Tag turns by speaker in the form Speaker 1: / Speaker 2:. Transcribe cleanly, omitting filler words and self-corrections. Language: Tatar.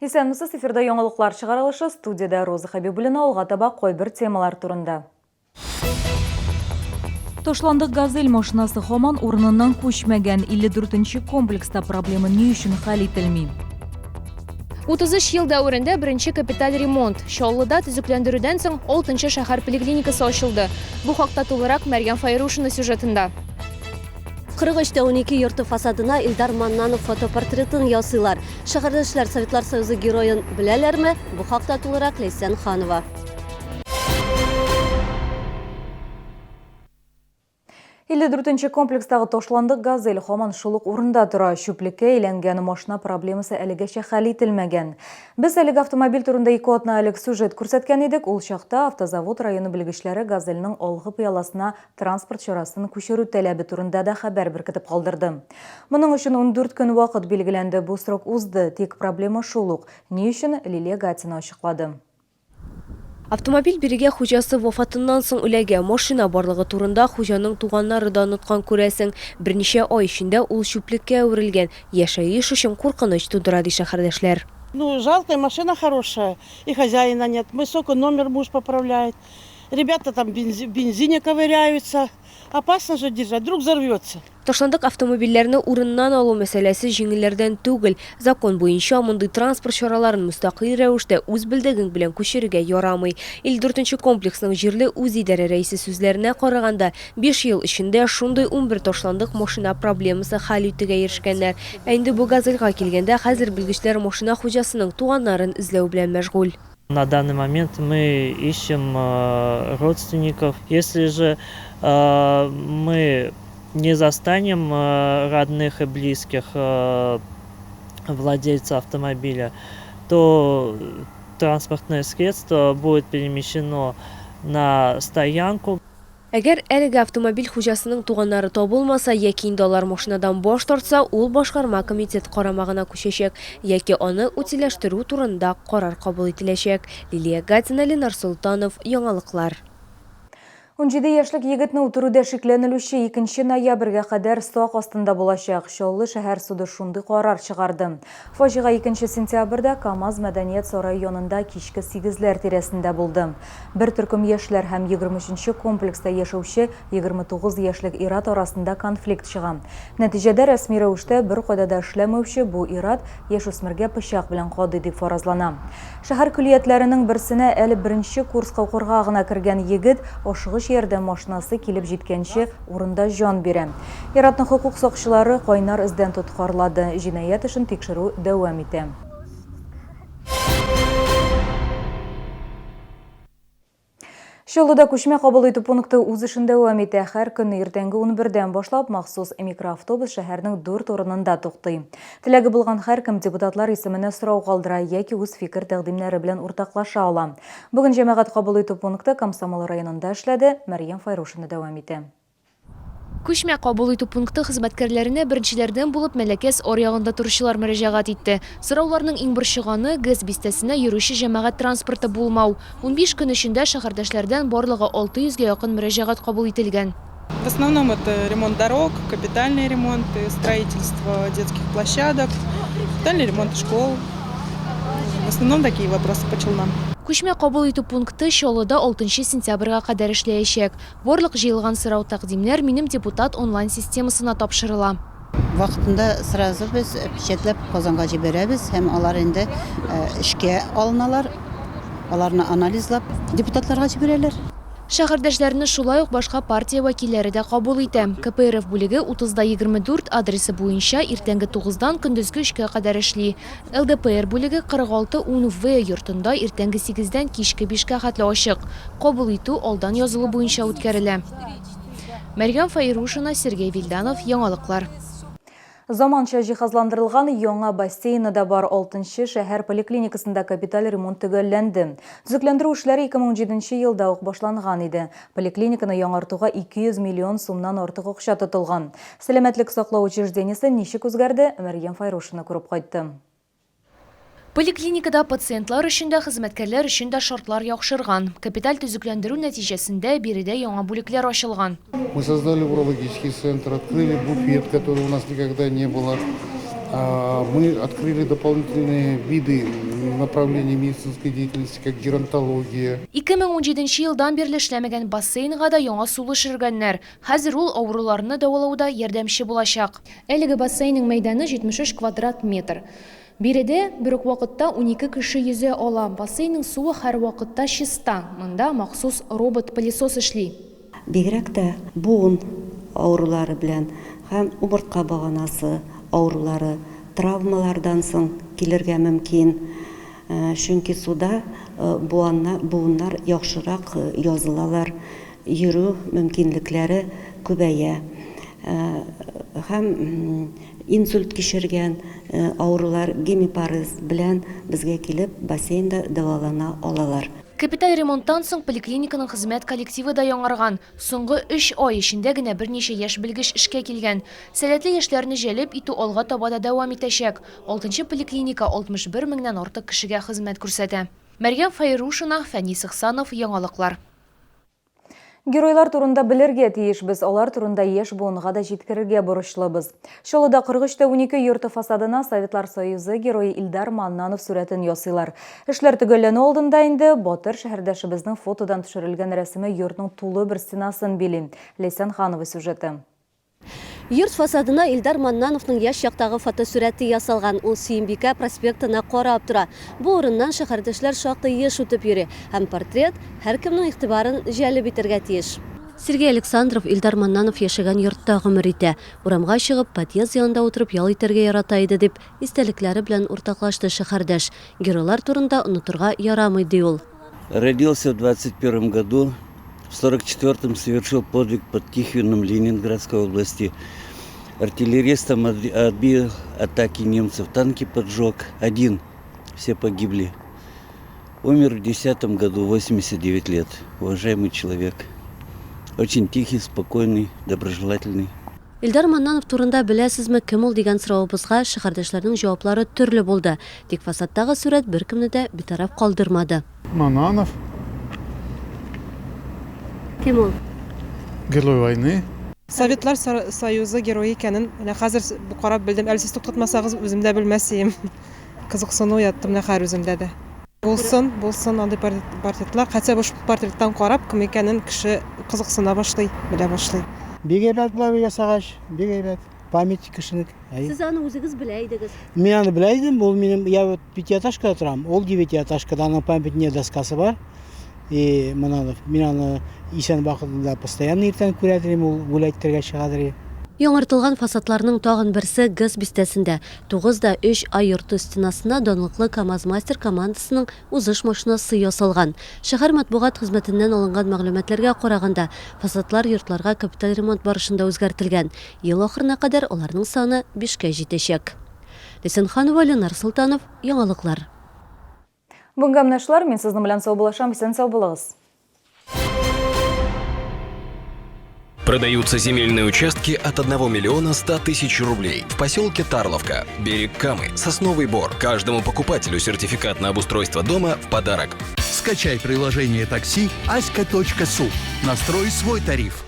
Speaker 1: Исәнмесез, эфирда яңалыклар чыгарылышы, студиядә Роза Хәбибуллина алга таба кайбер темалар турында. Ташландык «Газель» машинасы һаман урыныннан күчмәгән. 54 нче комплекста проблема ни өчен хәл ителми?
Speaker 2: 33 ел дәверендә беренче капиталь ремонт. Чаллыда төзекләндерүдән соң алтынчы шәһәр поликлиникасы ачылды. Бу хакта тулырак Мәрьям Файрушина сюжетында.
Speaker 3: 43 тә 12 йорты фасадына Илдар Маннанов фотопортретын ясыйлар. Шәһәрдәшләр Советлар Союзы героен беләләрме? Бу хакта тулырак Ләйсән Ханова.
Speaker 1: 54 нче комплекстагы ташландык «Газель» һаман шул ук урында тора. Чүплеккә әйләнгән машина проблемасы әлегәчә хәл ителмәгән. Без әлеге автомобиль турында ике атна элек сюжет күрсәткән идек. Ул чакта Автозавод районы белгечләре «Газель»ның алгы пыяласына транспорт чарасын күчерү таләбе турында да хәбәр беркетеп калдырды. Моның өчен 14 көн вакыт билгеләнде, бу срок узды, тик проблема шул ук. Ни өчен, Лилия Гатина ачыклады.
Speaker 4: Автомобиль бирегә хуҗасы вафатыннан соң эләгә. Машина барлыгы турында хуҗаның туганнары да оныткан, күрәсең. Берничә ай эчендә ул чүплеккә әверелгән, яшәеш өчен куркыныч тудыра, ди шәһәрдәшләр.
Speaker 5: Ну, жалко, и машина хорошая, и хозяина нет. Мы сколько номер муж поправляет. Ребята там в бензине ковыряются. Опасно же держать, вдруг взорвется.
Speaker 4: Ташландык автомобильләрне урыннан алу мәсьәләсе җиңелләрдән түгел. Закон буенча, мондый транспорт чараларын мөстәкыйль рәвештә үз белдегең белән күчерергә ярамый. 54 нче комплексның җирле үзидарә рәисе сүзләренә караганда, биш ел эчендә шундый 11 ташландык машина проблемасы хәл итүгә ирешкәннәр. Ә инде бу ГАЗельгә килгәндә, хәзер белгечләр машина хуҗасының туганнарын эзләү белән мәшгуль.
Speaker 6: На данный момент мы ищем э, родственников. Если же э, мы не застанем э, родных и близких владельца автомобиля, то транспортное средство будет перемещено на стоянку.
Speaker 4: Әгәр әлеге автомобиль хуҗасының туганнары табылмаса яки инде алар машинадан баш тартса, ул башкарма комитет карамагына күчәчәк яки аны утильләштерү турында карар кабул ителәчәк. Лилия Гатина, Ленар Солтанов, Яңалыклар.
Speaker 1: 17 яшьлек егетне үтерүдә шикләнелүче 2 ноябрьгә кадәр сак астында булачак. Чаллы шәһәр суды шундый карар чыгарды. Фаҗига 2 сентябрьдә КАМАЗ мәдәният сарае янында кичке сигезләр тирәсендә булды. Бер төркем яшьләр һәм 23 нче комплекста яшәүче 29 яшьлек ир-ат арасында конфликт чыга. Нәтиҗәдә, рәсми рәвештә беркайда да эшләмәүче бу ир-ат яшүсмергә пычак белән кадый дип фаразлана. Шәһәр көллиятләренең берсенә әле беренче курска укырга гына кергән егет ашыгыч ярдәм машинасы килеп җиткәнче урында җан бирә. Ир-атны хокук сакчылары кайнар эздән тоткарлады. Җинаять эшен тикшерү дәвам итә. Чаллыда күчмә кабул итү пункты үз эшен дәвам итә. Һәр көнне иртәнге 11-дән башлап махсус микроавтобус шәһәрнең дүрт урынында туктый. Теләге булган һәркем депутатлар исеменә сорау калдыра яки үз фикер-тәкъдимнәре белән уртаклаша ала. Бүген җәмәгать кабул итү пункты Комсомол районында эшләде, Мәрьям Файрушина дәвам итә.
Speaker 2: Күчмә кабул итү пункты хезмәткәрләренә беренчеләрдән булып Мәләкәс аръягында торучылар мөрәҗәгать итте. Сорауларның иң борчыганы, ГЭС бистәсенә йөрүче җәмәгать транспорты булмау. 15 көн эчендә шәһәрдәшләрдән барлыгы 600 гә якын мөрәҗәгать кабул ителгән.
Speaker 7: В основном это ремонт дорог, капитальные ремонты, строительство детских площадок, капитальный ремонт школ. В основном такие вопросы по Челнам.
Speaker 2: Күчмә кабул итү пункты Чаллыда 6 сентябрьгә кадәр эшләячәк. Барлык җыелган сорау-тәкъдимнәр Минем депутат онлайн системасына тапшырыла.
Speaker 8: Вакытында сразу без печатьләп Казанга җибәрәбез һәм алар инде эшкә алыналар, аларны анализлап депутатларга җибәрәләр.
Speaker 2: Шәһәрдәшләрне шулай ук башка партия вәкилләре дә кабул итә. КПРФ бүлеге 30 да 24 адресы буенча иртәнге тугыздан көндезге өчкә кадәр эшли. ЛДПР бүлеге 46 ун В йортында иртәнге сигездән кичке бишкә хәтле ачык. Кабул итү алдан язылу буенча үткәрелә. Мәрьям Фәйрушина, Сергей Вильданов, Яңалыклар.
Speaker 1: Заманча җиһазландырылган яңа бассейны да бар. Алтынчы шәһәр поликлиникасында капиталь ремонт төгәлләнде. Төзекләндерү эшләре 2017 нче елда ук башланган иде. Поликлиниканы яңартуга 200 миллион сумнан артык акча тотылган. Сәламәтлек саклау учреждениесе ничек үзгәрде, Мәрьям Файрушина күреп кайтты.
Speaker 2: Поликлиникада пациентлар өчен дә, хезмәткәрләр өчен дә шартлар яхшырган. Капиталь төзекләндерү нәтиҗәсендә биредә яңа бүлекләр ачылган.
Speaker 9: Мы создали урологический центр, открыли буфет, который у нас никогда не было. Мы открыли дополнительные виды направления медицинской деятельности, как геронтология.
Speaker 2: 2017 нче елдан бирле эшләмәгән бассейнга да яңа сулыш өргәннәр. Хәзер ул авыруларны дәвалауда ярдәмче булачак. Әлеге бассейнның мәйданы 73 квадрат метр. Биредә бер үк вакытта 12 кеше йөзә ала. Бассейнның суы һәрвакытта чиста. Монда махсус робот-пылесос эшли.
Speaker 10: Бигрәк тә буын авырулары белән һәм умыртка баганасы авырулары травмалардан соң килергә мөмкин, чөнки суда буыннар яхшырак язылалар, йөрү мөмкинлекләре күбәя һәм инсульт кичергән авырулар гемипарез белән безгә килеп бассейнда дәвалана алалар.
Speaker 2: Капиталь ремонттан соң поликлиниканың хезмәт коллективы да яңарган. Соңгы өч ай эчендә генә берничә яшь белгеч эшкә килгән. Сәләтле яшьләрне җәлеп итү алга таба да дәвам итәчәк. Алтынчы поликлиника 61 меңнән артык кешегә хезмәт күрсәтә. Мәрьям Фәйрушина, Фәнис Ихсанов, Яңалыклар.
Speaker 1: Геройлар турында белергә тиешбез, алар турында яшь буынга да җиткерергә бурычлыбыз. Чаллыда 43 тә 12 йорты фасадына Советлар Союзы герое Илдар Маннанов сурәтен ясыйлар. Эшләр төгәлләнү алдында инде, батыр шәһәрдәшебезнең фотодан төшерелгән рәсеме йортның тулы бер стенасын били. Ләйсән Ханова сюжеты.
Speaker 3: Йорт фасадына Илдар Маннановның яшь чактагы фотосурәте ясалган. Ул Сөембикә проспектына карап тора. Бу урыннан шәһәрдәшләр шактый еш үтеп йөри. Һәм портрет һәркемнең игътибарын җәлеп итәргә тиеш. Сергей Александров Илдар Маннанов яшәгән йортта гомер итә. Урамга чыгып, подъезд янында утырып ял итәргә ярата иде, дип истәлекләре белән уртаклашты шәһәрдәш. Геройлар турында онытырга ярамый, ди ул.
Speaker 11: Родился в 21 году, в 44-м совершил подвиг под Тихвином Ленинградской области. Артиллеристом отбил атаки немцев, танки поджег. Один, все погибли. Умер в 10 году, 89 лет. Уважаемый человек. Очень тихий, спокойный, доброжелательный.
Speaker 3: Илдар Маннанов турында беләсезме, кем ул дигән соравыбызга шәһәрдәшләрнең җаваплары төрле булды. Тик фасадтагы сурәт беркемне дә битараф калдырмады.
Speaker 9: Маннанов.
Speaker 3: Кем ул?
Speaker 9: Герой войны.
Speaker 7: Советлар Союзы герое икәнен менә хәзер карап белдем. Әле сез туктатмасагыз, үзем дә белмәс идем. Кызыксыну уятты менә хәзер үземдә дә. Булсын, булсын андый портретлар. Хотя бы шул портреттан карап, кем икәнен кеше кызыксына башлый, белә башлый.
Speaker 12: Бик әйбәт болай ясагач, бик әйбәт. Память кешенек.
Speaker 3: Сез аны үзегез белә идегез?
Speaker 12: Мин аны белә идем, ул минем, я вот пятиэтажкада торам, ул девятиэтажкада, аның памятная доскасы бар. И моны мин аны исән вакытында постоянно иртән күрә идем, ул гулять итәргә чыгадыр.
Speaker 3: Яңартылган фасадларның тагын берсе ГЭС бистәсендә. 9 да 3 А йорты стенасына данлыклы КАМАЗ-Мастер командасының узыш машинасы ясалган. Шәһәр матбугат хезмәтеннән алынган мәгълүматларга караганда, фасадлар йортларга капиталь ремонт барышында үзгәртелгән. Ел ахырына кадәр аларның саны бишкә җитәчәк. Ләйсән Ханова, Ленар Солтанов, Яңалыклар.
Speaker 1: Бүгенгә менә шулар, мин сезнең белән саубуллашам, исән сау булыгыз.
Speaker 13: Продаются земельные участки от 1 миллиона 100 тысяч рублей в поселке Тарловка, берег Камы, Сосновый Бор. Каждому покупателю сертификат на обустройство дома в подарок.
Speaker 14: Скачай приложение такси аська.су. Настрой свой тариф.